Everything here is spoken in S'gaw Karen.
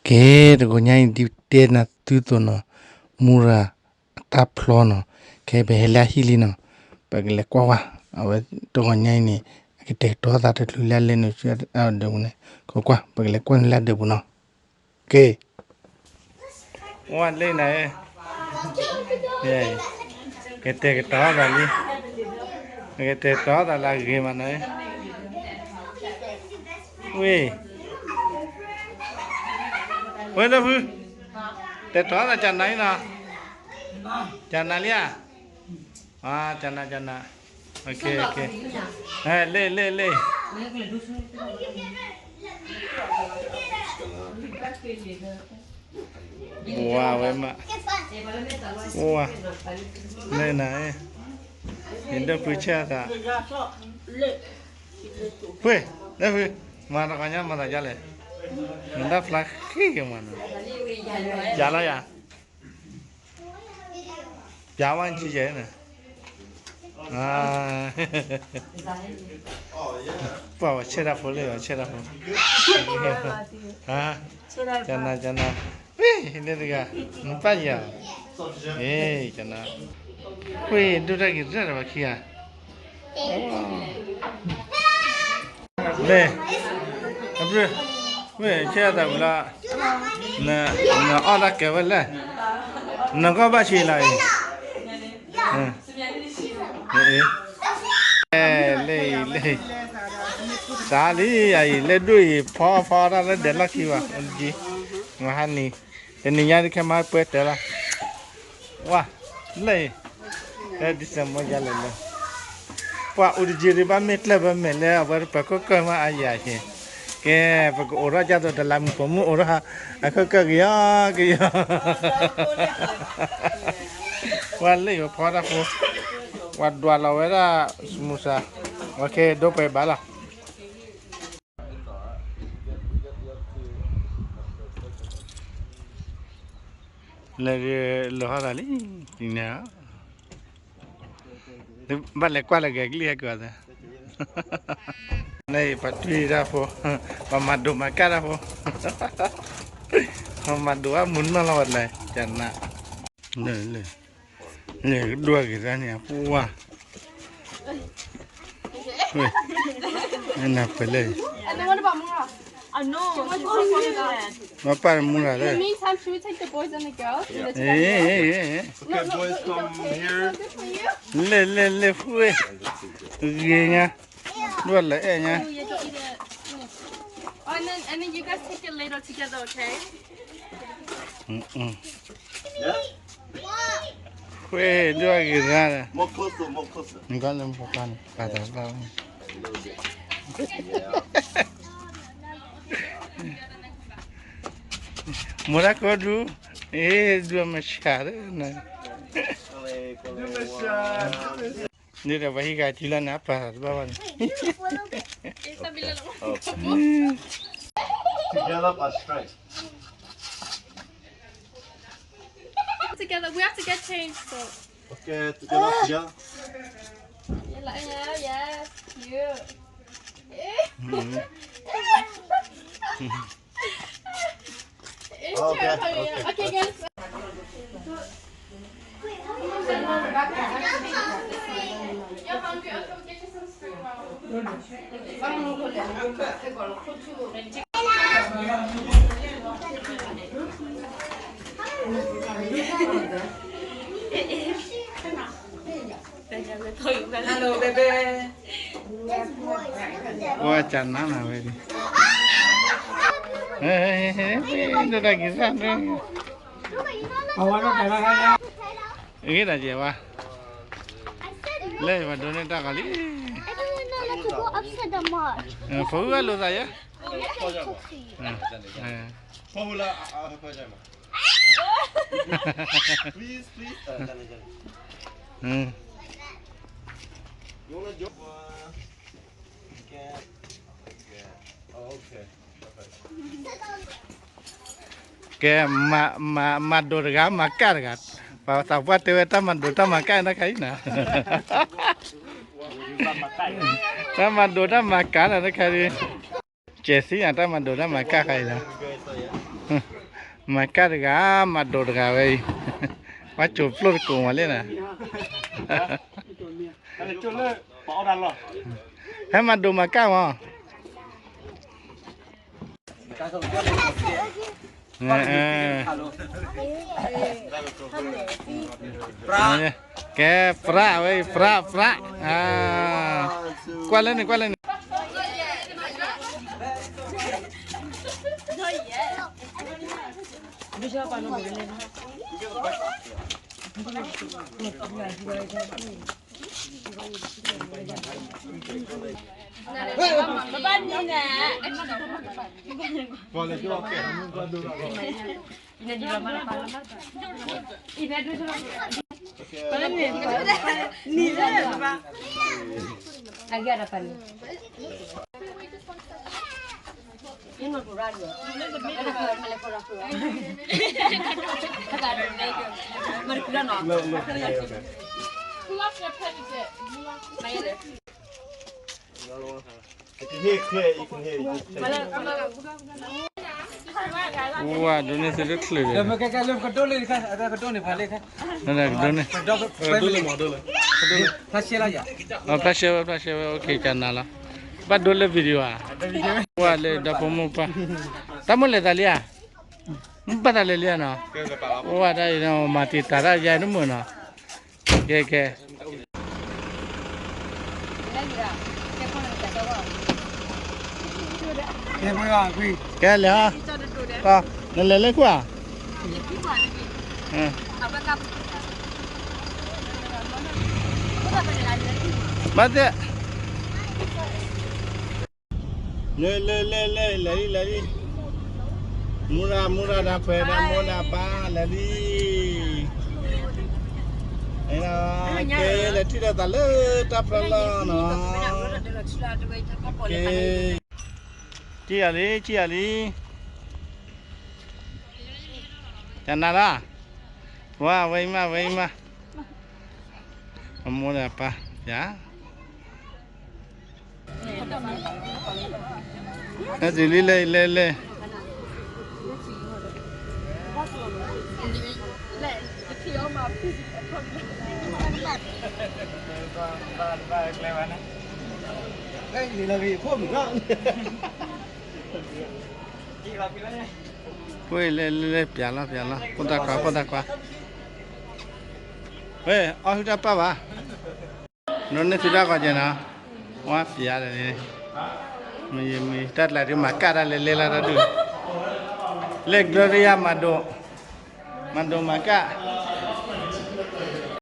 ကဲ, တဂီၤညါအံၤဒ်တဲနၤသုသိးနီၤ, မူရၤအတၢ်ဖျီနီၤ, ခဲအံၤပဟဲလၢအဟံၣ်လံနီၤ, ပကလဲၤကွၢ်ဝဲ, အဝဲတဂီၤညါအံၤန့ၣ် အကတဲာ်ကတီၤသးတချုးလၢအလဲၤနုာ်ဆူအဒၢးပူၤန့ၣ်, ကကွၢ်, ပကလဲၤကွၢ်န့ၢ်လၢအဒၢးပူၤနီၤ, ကဲ. ဝဲလၢနၤ, ကတဲာ်ကတီၤသးလံ, ကတဲာ်ကတီၤသးလၢအဂ့ၤမးနီၤ, ဝ့ၢ်, ဝ့ၢ်လၢဖု, တဲာ်ကတီၤသးကနၤလံနီၤ, ကနၤလံဧါ, ကနၤ ကနၤ, လ့ၣ် လ့ၣ် လ့ၣ် ဝါဝဲမး, ဝါ, လၢနၤ, ယဒၢးဖုဆဲးသး, ဖု, လၢဖု, မၤတဂီၤညါမၤသးဒ်လဲၣ်, နတၢ်ဖျါဃ့ကမၤနီၤ, ယၤလီၤယၤ ပျးဝဲဆံယဲၢ်န့ၣ်, ပှၤဝဲဆဲးတၢ်ဖိလၢဝဲဆဲးတၢ်ဖိ, ကနၤ ကနၤ, ဝ့ၢ် လၢတဂၤ, နပၢ်ယၤ, ကနၤ, ဝ့ၢ် ဒိၣ်တၢ်ဂ့ၤတၢ်ဒီးပှၤခံဂၤ လ့ၣ်, အဘျုး, ဝ့ၢ် ဆဲးအသးဝံၤလီၤ, နအီၣ်တၢ်ကဲဝဲလဲၣ်, နဂီၢ်ဘၣ်ဆံးလီၤအံၤ, လ့ၣ်အံၤ, လ့ၣ်အံၤ, စးလံအံၤ လ့ၣ်ဒိၣ်အံၤ ဖီဖီတၢ်လၢဒဲးလီၢ်ခံဘၣ်, မဟါနံၤ, တနံၤညါဒ်ခဲမၤပှဲၤတၢၢ်လီၤ ဝါ, လၢအံၤ, လၢ December ယၤလဲၣ်လၢ, ပှၤအိၣ်တယံၤဒံးဘၣ်မ့ၢ်ကျၢၢ်ဘၢမဲာ်လၢအဝဲပၢၤခိၣ်ကၢၢ်မးအယၤက့ၤ, ကဲ, ပကအိးထီၣ်ဒ်သိးတလးမုၢ်ပိာ်မုၣ်အိးထီၣ်, အခိၣ်ကၢၢ်ကယီကယီ, ပှၤလၢယိၤဖီတၢ်ဖိ, ပှၤဒွးလီၤဝဲဒၣ် စမူစၤ, ပှၤကဲဒိးပှဲၤဘၣ်လီၤ လၢလီၤဟီၣ်သးလံ, န့ၣ်, ဘၣ်လဲၤကွၢ်လၢဂဲၤကလံၣ်ဟဲက့ၤအီၤသ့, လၢပှၤတွံၢ်တၢ်ဖိ, ပှၤမၤဒိးမၤကၢ်တၢ်ဖိ, ပှၤမၤဒိးအမူနီၢ်လီၤဝဲတလဲၣ်, ကနၣ်, လၢ လၢ လၢဒွးက့ၤသးန့ၣ် အပူၤဝါ, နၢ်ပၢၢ်လၢ မၤပာ်မူရၤလၢ လ့ၣ် လ့ၣ် လ့ၣ် ဖုဝဲ, ဂ့ၤညါ, ဒွးလၢအဲၣ်ညါ, ခွဲဒွးဂ့ၤရါ, နကလၢမပှၤန့ၣ် ပာ်သးဘၣ်, မိၢ်တၢ်ကိးဒူ, အ့ၣ် ဒွးမဆါလၢနၤ, န့ၣ်ဒီးပှၤဟံးဂၤစုလၢနၤပာ်သးတဘၣ်ဘၣ်န့ၣ်, Together, we have to get changed. So. Okay, together, together. Yeah, like, yeah, yeah, cute. Mm-hmm. Okay, okay, guys. You're hungry? Okay, we'll get you some spring rolls. ဝဲကနၣ်နၤဝဲဒၣ်, ဒိၣ်တၢ်က့ၤသၣ်, ဂ့ၤတၢ်က့ၤဝဲ, လၢပှၤဒိးန့ၢ်တၢ်ကီလံ, ဖိအုၣ်အလိာ်သးယဲ, ကဲ, မၤဒိးတဂၤ မၤကၣ်တဂၤ, ပှၤသးပှၢ်တဲဝဲ တၢ်မၤဒိးတၢ်မၤကၣ်နခါအံၤနၤ, တၢ်မၤဒိးတၢ်မၤကၣ်နၤတခါအံၤ, ကဲသံနၤ တၢ်မၤဒိးတၢ်မၤကၣ်ခါအံၤနၤ, မၤကၣ်တဂၤ မၤဒိးတဂၤဝဲအံၤ, ပှၤကိးဖျိတကိးမးလံနၤ, ဟဲမၤဒိးမၤကၣ်မး, ကဲ ပြးဝဲ ပြး ပြး, ကွၢ်လၢန့ၣ် ကွၢ်လၢန့ၣ် ဝါ ဒိးန့ၢ်သုတချုးဒီး, ဒိးန့ၢ်, ဖျါရှဲဝဲ ဖျါရှဲဝဲ အိၣ်ခ့ကနၤလီၤ, ဘၣ်ဒိလၢ video ဧါ, ဝါလၢဒီဖိမိၢ်ပၢ်, တၢ်မိၢ်လဲၤသးလံဧါ, ဘၣ်သးလဲၤလံဧါနီၤ, ဝါတၢ်အံၤနီၤ မၤတံာ်တာ်တၢ်ယါတမုာ်နီၤ, ကဲကဲ ကဲလဲၤဟီ, နလဲၤလၢခိၣ်ဧါ, ဘၣ်သ့ၣ် လဲၤလဲၤလဲၤလဲၤ လဲၤလံလဲၤလံ, မူရၤမူရၤ ဒီးပှဲၤဒီးမိၢ်ဒီးပၢ် လဲၤလံ, ကဲ လဲၤထံၣ်ဒီးသးလၢတၢ်ဖျီလီၤနီၤ, ကဲ, ကံၣ်ယၤလံ ကံၣ်ယၤလံ, ကနၤလီၤ, ဝါ ဝဲအံၤမး ဝဲအံၤမး, အမိၢ်ဒီးပၢ် ယၤ ဟဲတုၤလံ လဲၤ လဲၤ လဲၤ, ဝဲ လဲၤ လဲၤ လဲၤ ပျးလီၤ ပျးလီၤ ဖိသၣ်ခွါ ဖိသၣ်ခွါ, ဝဲ အီၣ်ဟုၣ်တၢ်ပာ်ဘၣ် ဒိးန့ၢ်သုတၢ်ဂီၤကဲနီၤ, ဝါပျးဒီးန့ၣ်, မ့ၢ်တၢ်ကျးဒုးမၤကၣ်တၢ်လဲၤလဲၤလၢတၢ်ဒုး, လဲၤ Gloria မၤဒိး, မၤဒိးမၤကၣ်,